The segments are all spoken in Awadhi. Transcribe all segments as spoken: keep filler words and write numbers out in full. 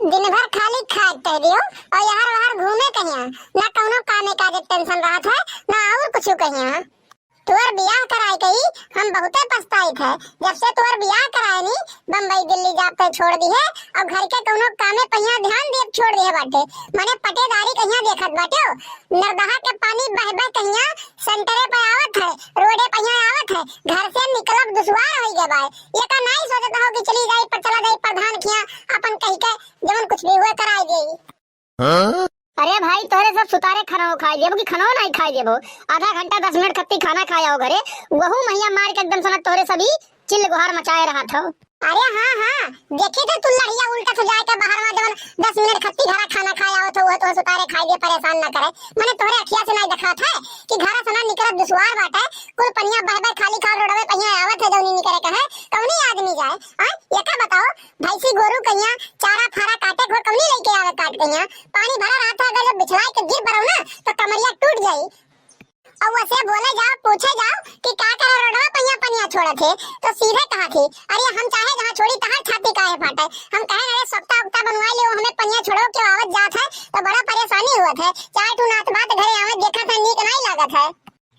दिन भर खाली खाए टहरियो और यहाँ वहाँ घूमे कहिया, ना कौनो कामे काजे के tension रहत है, ना और कुछ कहिया। तोर बियाह कराए के ही हम बहुते पछताइत है। जब से तोर बियाह कराए नी, बम्बई दिल्ली जाब के छोड़ दिहे और घर के कौनो कामे पहिया ध्यान दिए छोड़ दिहे बाटे। मने पटेदारी कहिया देखत बाटे हो? नरदहा के पानी बह बह कहिया सेंटरे पे आवत है, रोडे पहिया आवत है, घर से निकलब दुश्वार होई गए बाय। ये का नाई सोचत हो कि चली जाई पर चला जाई प्रधान खिया अपन कही के जवन कुछ भी हुए कराए देई। अरे भाई, तोहरे सब सुतारे खाना खाए लेबो कि खाना नहीं खाए लेबो? आधा घंटा दस मिनट खत्ती खाना खाए आओ घरे, वहू महिया मार के एकदम सना तोहरे सभी चिल्ल गुहार मचाए रहत हो। अरे हाँ, हाँ, देखी तो तू लड़िया उल्टा से जाए के बाहर में जवन दस मिनट खत्ती घरा खाना खाए आओ तो वह तो सुतारे खाए दे, परेशान ना करे। मने तोहरे अखिया से नहीं दिखात है कि घरा सना निकलत दुश्वार बाटे, कुल पनिया बह बह खाली खाल रोडवे पहिया आवत है जौनी निकले कहे, कौनी आदमी जाए? हाँ, ये का बताओ, भैंसी गोरू कहिया चारा फारा काटे घोर कौनी लेके आवे काट कहिया? पानी भरा रहत है, अगर जब बिछलाए के गिर पड़ो ना तो कमरिया टूट जाई। और वैसे बोले जाओ, पूछे जाओ कि का करे रोडवा पहिया पनिया छोड़त है, तो सीधे कहा थी, "अरे हम चाहे जहाँ छोड़ी तहार छाती काहे फाटे?" हम कहे, "अरे सप्ता उप्ता बनवाई ले, हमें पनिया छोड़ो क्यों आवत जात है तो बड़ा परेशानी हुआ है, चार ठू नात बात घरे आवे देखा था नीक नहीं लागत है।"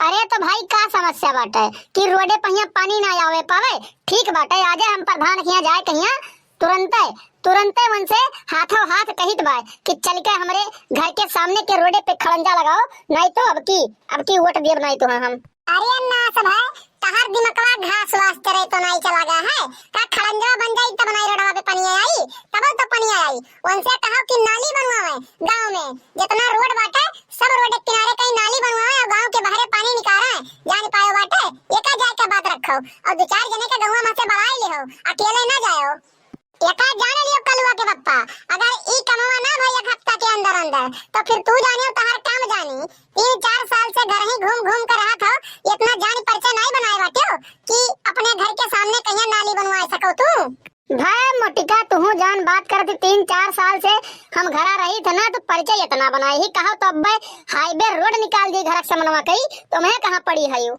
अरे तो भाई का समस्या बाटे कि रोडे पहिया पानी ना आवे पावे? ठीक बाटे, आजे हम प्रधान के यहाँ जाए कहिया, तुरंते, तुरंते उनसे हाथों हाथ कहित बाय कि चल के हमरे घर के सामने के रोडे पे खड़ंजा लगाओ, नहीं तो अब की, अब की वोट देब नहीं तो हम। अरे नास भाई, तहार दिमकवा घास वास चरे तो नहीं चला गया है, का खड़ंजा बन जाई तब नहीं रोडवा पे पनिया आई, तब तो पनिया आई। उनसे कहो कि नाली बनवावे गाँव में, जितना रोड बाटे सब रोड के किनारे कहीं नाली बनवावे और गाँव के बहरे पानी निकाले, जान पायो बाटे। एका जाए के बात रखो और दो चार जने के गौवा में से बड़ाई ले हो, अकेले ना जाओ। एका जाने लियो कलुआ के पप्पा, अगर ई कमवा ना भई एक हफ्ता के अंदर अंदर, तो फिर तू जानियो तहार काम जानी। तीन चार साल से घर ही घूम घूम के रहत हो, इतना जान परिचय नहीं बनाए बाटियो कि अपने घर के सामने कहिया नाली बनवाए सको तू। भाई मोटिका, तुहू जान बात करत, तीन चार साल से हम घरा रही थे ना, तो परिचय इतना बनाए ही कहो तो अब हाईवे रोड निकाल दी घर से मनवा कही, तुम्हें कहाँ पड़ी है यू?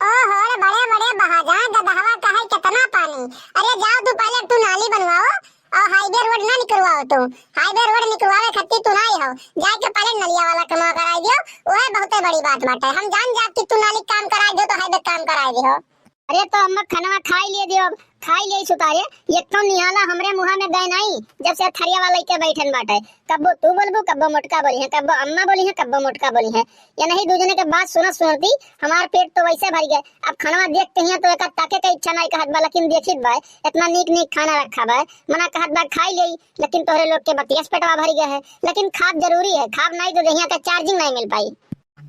ओहो रे, बड़े बड़े बहाजा गदहवा कहे कितना पानी। अरे जाओ तू पहले तू नाली बनवाओ और हाईवे रोड ना निकलवाओ तू। हाईवे रोड निकलवावे खत्ती तू ना ही हो, जाए के पहले नलिया वाला कमवा कराई दियो, वह बहुते बड़ी बात बाटे। हम जान जात कि तू नाली काम कराई दियो तो हाईवे काम कराई दियो। अरे तो अम्मा खनवा खाई लिए दियो, खाई लिए सुतारे, ये कौन निहाला हमरे मुहा में गए नहीं, जब से थरिया वाला लेके बैठन बाटे। कब्बो तू बोलबू, कब्बो मोटका बोली है, कब्बो अम्मा बोली है, कब्बो मोटका बोली है। ये नहीं दू जने के बात सुनत सुनती हमार पेट तो वैसे भर गए। अब खानवा देख के हियां तो एका ताके के इच्छा नहीं कहत बा, लेकिन देखित बा इतना नीक नीक खाना रखा बा, मना कहत बा खाई लेई, लेकिन तोहरे लोग के बतिया से पेटवा भर गया है। लेकिन खाब जरूरी है, खाब नहीं तो देहिया के charging नहीं मिल पाई।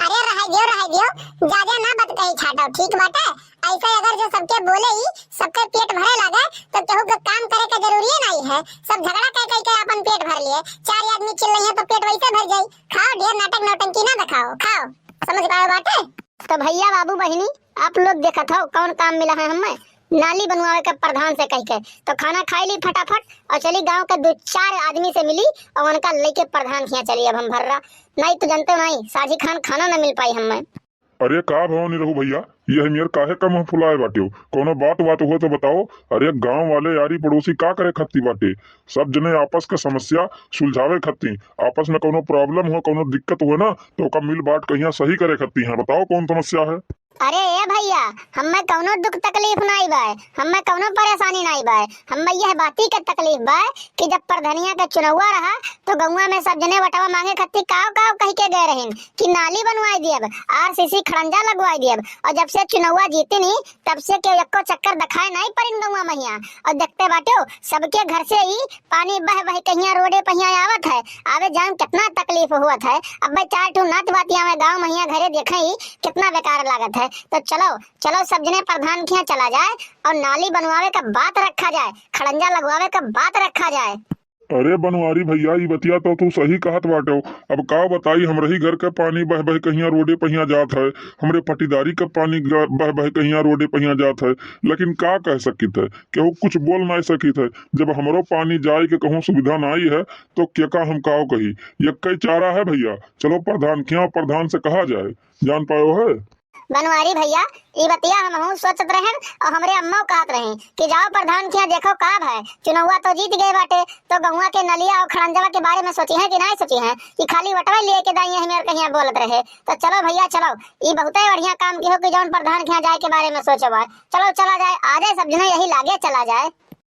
अरे रह दियो, रह दियो, ज्यादा ना बात कही छाटो, ठीक बाटे। ऐसे अगर जो सबके बोले ही सबके पेट भरे लगे तो केहू के काम करे के जरूरी नहीं है। सब झगड़ा कह कह के अपन पेट भर लिए। चार आदमी चिल्लाइए तो पेट वैसे भर जाई। खाओ, ढेर नाटक नौटंकी ना दिखाओ, खाओ। समझ पाए बाटे? तो भैया बाबू बहिनी, आप लोग देखत हो कौन काम मिला है हमें, नाली बनवावे के प्रधान से कह के। तो खाना खाई ली फटाफट और चली गांव के दो चार आदमी से मिली और उनका लेके प्रधान खिया चली। अब हम भर्रा नहीं तो जनते नहीं, साझी खान खाना न मिल पाई हमें। अरे का भवानी रहू भैया, यह मेर काहे का मुंह फुलाए बाटे हो? कौनो बात बात हो तो बताओ। अरे गांव वाले यारी पड़ोसी का करे खत्ती बाटे? सब जने आपस के समस्या सुलझावे खत्ती। आपस में कौनो problem हो, कौनो दिक्कत हो ना, तो ओका मिल बांट कहिया सही करे खत्ती हैं। बताओ कौन समस्या है? अरे ए भैया, हमें कौनो दुख तकलीफ नाई बाय, हमें कौनो परेशानी नाई बाय। हमें यह बाती के तकलीफ बाय कि जब प्रधनिया के चुनौवा रहा तो गौवा में सब जने वटवा मांगे खत्ती काव काव कह के गए रहिन कि नाली बनवाई दियब, RCC खड़ंजा लगवाई दियब। और जब से चुनौवा जीतिन ही तब से के एको चक्कर दिखाए नाई परिन गौवा महिया। और देखते बाटो सबके घर से ही पानी बह बह कहिया रोडे पहिया आवत है, आवे जाए में कितना तकलीफ हुअत है। अब भाई चार ठो नात बाती आवे गाँव महिया घरे देखे ही कितना बेकार लागत है। तो चलो, चलो सब जने प्रधान के यहाँ चला जाए और नाली बनवावे का बात रखा जाए, खड़ंजा लगवावे का बात रखा जाए। अरे बनवारी भैया, ई बतिया तो तू सही कहत बाटो। अब का बताई, हमरे ही घर के पानी बह बह कहिया रोडे पहिया जात है, हमरे पटीदारी के पानी ग-, बह बह कहिया रोडे पहिया जात है, लेकिन का कह सकित है, केहू कुछ बोल नाई सकित है। जब हमरो पानी जाए के कहूँ सुविधा नाई है, तो केका हम काव कही? यक्के चारा है भैया, चलो प्रधान खिया, प्रधान से कहा जाए, जान पायो है। बनवारी भइया, ई बतिया हमहूँ सोचत रहेन अउर हमरे अम्मौ कहत रहीं कि जाओ प्रधान के यहाँ देखो का भय, चुनौवा तो जीत गए बाटे, तो गउँवा के नलिया अउर खड़ंजवा के बारे में सोचिहैं कि नाहीं सोचिहैं कि खाली वटवा लेके दाई हमें अउर कहिया बोलत रहे। तो चलो भइया चलो, ई बहुतै बढ़िया काम किहो कि जौन प्रधान के यहाँ जाए के बारे में सोचो बा। चलो चला जाए, आ जाए सब जने यही लागे चला जाए।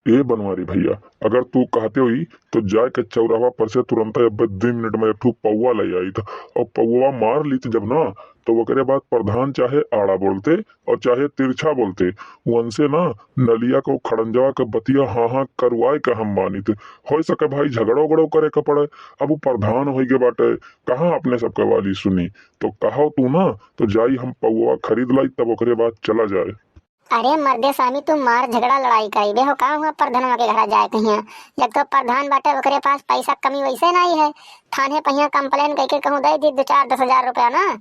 ए बनवारी भइया, अगर तू कहते होई तो जाए के चौराहा पर से तुरंतै अब्बे दुइ मिनट में एक ठो पौवा लै आइत अउर पौवा मार लीत जब ना, तो ओकरे बाद प्रधान चाहे आड़ा बोलते अउर चाहे तिरछा बोलते, उनसे ना नलिया को खड़ंजवा के बतिया हाँ हाँ करवाए के हम मानित। होइ सके भाई झगड़ो उगड़ो करे के पड़े, अब उ प्रधान होइ गए बाटे, कहाँ अपने सबके वाली सुनी। तो कहो तू ना, तो जाई हम पौवा खरीद लाई, तब ओकरे बाद चला जाए। अरे मर्दे सामी, तू मार झगड़ा लड़ाई कराइबे हो का हुआ प्रधानवा के घरा जाए कहिया? जब तो प्रधान बाटे ओकरे पास पैसा कमी वैसे नाहीं है, थाने पहिया complain कइके कहूँ दे दी दो चार दस हजार रुपया ना,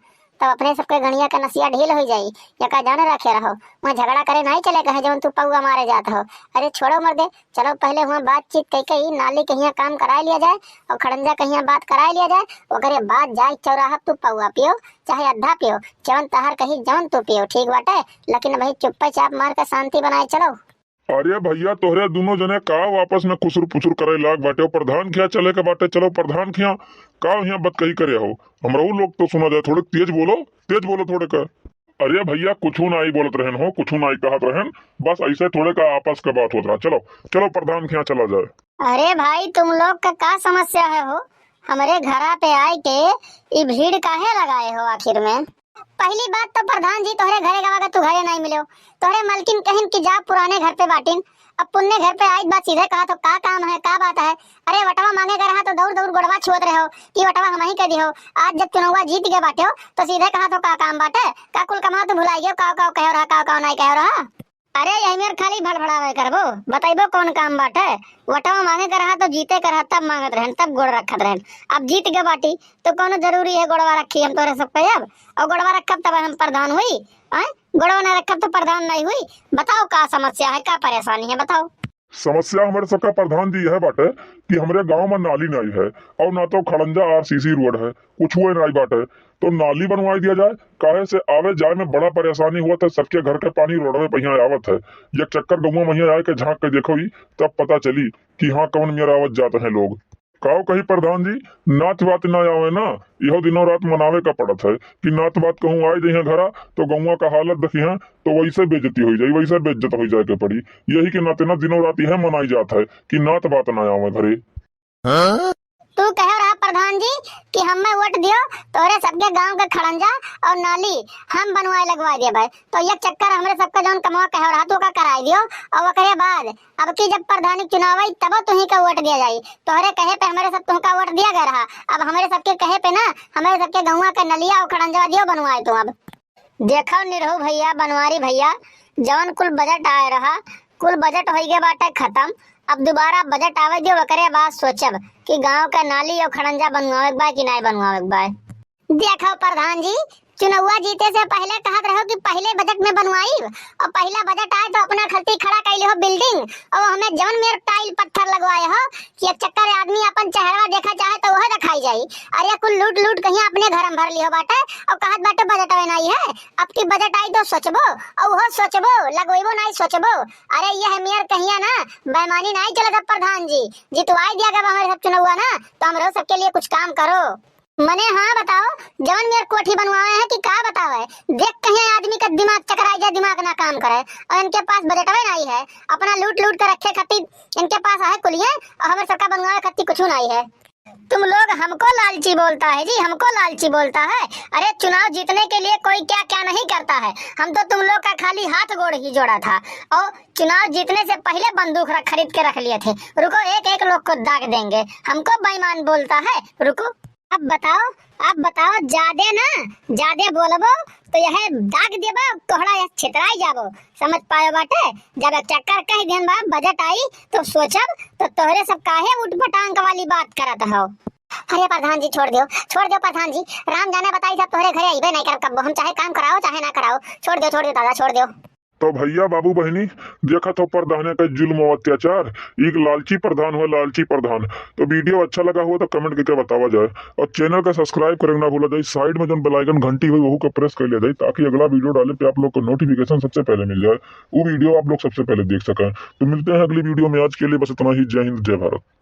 तब अपने सबके गणिया के नसिया ढील होइ जाई। या का जाने रखे रहो, वहाँ झगड़ा करे नाहीं चले कहे जौन तू पौवा मारे जात हो। अरे छोड़ो मर्दे, चलो पहले हुआ बातचीत कइके ई नाली कहिया काम कराए लिया जाए अउर खड़ंजा कहिया बात कराए लिया जाए, ओकरे बाद जाए चौराहा तू पौवा पियो चाहे अद्धा पियो, जौन तहार कही जौन तू पियो, ठीक बाटे, लेकिन भाई चुप्पे चाप मार के शांति बनाए चलो। अरे भइया, तोहरे दुनो जने का आपस में खुसुर फुसुर करे लाग बाटे हो? प्रधान खिया चले के बाटे, चलो प्रधान खिया। का हियाँ बतकही करे हो? हमरहू लोग तो सुना जाए, थोड़े तेज बोलो, तेज बोलो थोड़े का। अरे भइया, कुछू नाहीं बोलत रहेन हो, कुछू नाहीं कहत रहेन, बस ऐसे थोड़े का आपस का बात होत रहा। चलो, चलो प्रधान खिया चला जाए। अरे भाई, तुम लोग का का समस्या है हो? हमरे घरा पे आए के ई भीड़ काहे लगाए हो आखिर में? पहली बात तो प्रधान जी तोहरे घरे गवा के तू घरे नाहीं मिलो। तोहरे मलकिन कहिन कि जा पुराने घर पे बाटिन। अब पुन्ने घर पे आइत बा सीधे कहत हो का काम है, का बात है? अरे वटवा माँगे के रहा तो दौड़ दौड़ गोड़वा छुअत रहे हो कि वटवा हमहीं के दिहो। आज जब चुनौवा जीत गए बाटे हो तो सीधे कहत हो का काम बाटे? का कुल कमा तू भुलाई गयो? काव काव कहो रहा, काव काव नाहीं कहो रहा। अरे यही मेर खाली भड़भड़ावे करबो, बतइबो कौन काम बाटे? वटवा माँगे के रहा तो जीते के रहा तब माँगत रहेन, तब गोड़ रखत रहेन। अब जीत गए बाटी तो कौनो जरूरी है गोड़वा रखी हम तोहरे सबके अब? अउर गोड़वा रखब तब हम प्रधान हुई? आय, गोड़वा ना रखब तो प्रधान नाहीं हुई। बताओ का समस्या है, का परेशानी है, बताओ। समस्या हमरे सबका प्रधान जी यह बाटे कि हमरे गाँव में नाली नाहीं है अउर ना तो खड़ंजा आरसीसी रोड है, कुछुए नाहीं बाटे, तो नाली बनवाए दिया जाए। काहे से आवे जाए में बड़ा परेशानी हुआ था, सबके घर के पानी रोडवे पे यहाँ आवत है। एक चक्कर गउँवा में यहाँ आए के झाँक के देखो ही, तब पता चली कि हाँ कौन मेर आवत जात हैं लोग। काव कही प्रधान जी, नात बात ना आवे ना, इहो दिनों रात मनावे का पड़त है कि नात बात कहूँ आए जइहें घरा तो गउँवा का हालत देखिहें तो वैसे बेइज्जती होइ जाई, वैसे बेइज्जत होइ जाए के पड़ी। यही के नाते ना दिनों रात यह मनाई जात है कि नात बात ना आवे घरे। तू कहो रहा प्रधान जी कि हमें वोट दियो, तोहरे सबके गाँव के खड़ंजा अउर नाली हम बनवाए लगवाए देबे। तो एक चक्कर हमरे सबके जौन कमवा कहो रहा तू का कराए दियो अउर ओकरे बाद अब की जब प्रधानी चुनाव आई तबो तुही का वोट दिया जाई। तोहरे कहे पे हमरे सब तुहका वोट दिया गया रहा, अब हमरे सबके कहे पे ना हमरे सबके गउँवा के नलिया अउर खड़ंजवा दियो बनवाए तू अब। देखो निरहू भइया, बनवारी भइया, जवन कुल बजट आए रहा, कुल बजट होइगे बाटे खतम। अब दुबारा बजट आवे दियो, ओकरे बाद सोचब कि गाँव के नाली अउर खड़ंजा बनवावे के बा कि नाहीं बनवावे के बा। देखो प्रधान जी, चुनौवा जीते से पहिले कहत रहो कि पहिले बजट में बनवाई, अउर पहिला बजट आए तो अपना खर्ची खड़ा कइ लिहो building, अउर हमें जवन मेर टाइल पत्थर लगवाए हो, कि एक चक्कर आदमी अपन चेहरा देखा चाहे तो वह दिखाई जाई। अरे कुल लूट लूट कहिया अपने घर में भर लिहो बाटे, अउर कहत बाटे बजट में नाहीं है। अब की बजट आई तो सोचबो, अउर वो सोचबो, लगवेबो नाहीं सोचबो। अरे यह मेर कहिया ना बेईमानी नाहीं चलत अब प्रधान जी, जितवाई दिया गवा हमरे सब चुनौवा ना, तो हमरो सबके लिए कुछ काम करो। मने हाँ बताओ, जवन मेर कोठी बनवावे है कि का बतावे? देख कहिया आदमी का दिमाग चकराई जाए, दिमाग ना काम करे, अउर इनके पास बजटवे नाहीं है, अपना लूट लूट के रखे खातिर इनके पास आहे कुलिये, अउर हमरे सबका बनवावे खातिर कुछ नाहीं है। तुम लोग हमको लालची बोलता है जी, हमको लालची बोलता है। अरे चुनाव जीतने के लिए कोई क्या क्या नहीं करता है, हम तो तुम लोग का खाली हाथ गोड़ ही जोड़ा था, और चुनाव जीतने से पहले बंदूक रख, खरीद के रख लिए थे। रुको, एक एक लोग को दाग देंगे, हमको बेईमान बोलता है। रुको, अब बताओ, अब बताओ, जादे ना, जादे बोलबो तो यह दाग देबा, कोहड़ा यह छितराई जाबो। समझ पायो बाटे? जब एक चक्कर कह देन बा, बजट आई तो सोचब, तो तोहरे सब काहे उठपटांग वाली बात करत हो? अरे प्रधान जी, छोड़ दियो, छोड़ दियो प्रधान जी, राम जाने बताई सब तोहरे घरे अइबे नहीं करब कब्बो, हम चाहे काम कराओ चाहे ना कराओ, छोड़ दियो, छोड़ दियो दादा, छोड़ दियो। तो भैया, बाबू, बहिनी, देखत हो प्रधाने का जुल्म और अत्याचार। एक लालची प्रधान हो, लालची प्रधान। तो video अच्छा लगा हो तो comment करके बतावा जाए, और channel का subscribe करे ना भूला जाए। Side में जौन bell icon घंटी हुई, वहू का press कर लिया जाए, ताकि अगला video डाले पे आप लोग को notification सबसे पहले मिल जाए, वो video आप लोग सबसे पहले देख सकें। तो मिलते हैं अगली video में, आज के लिए बस इतना ही। जय हिंद, जय भारत।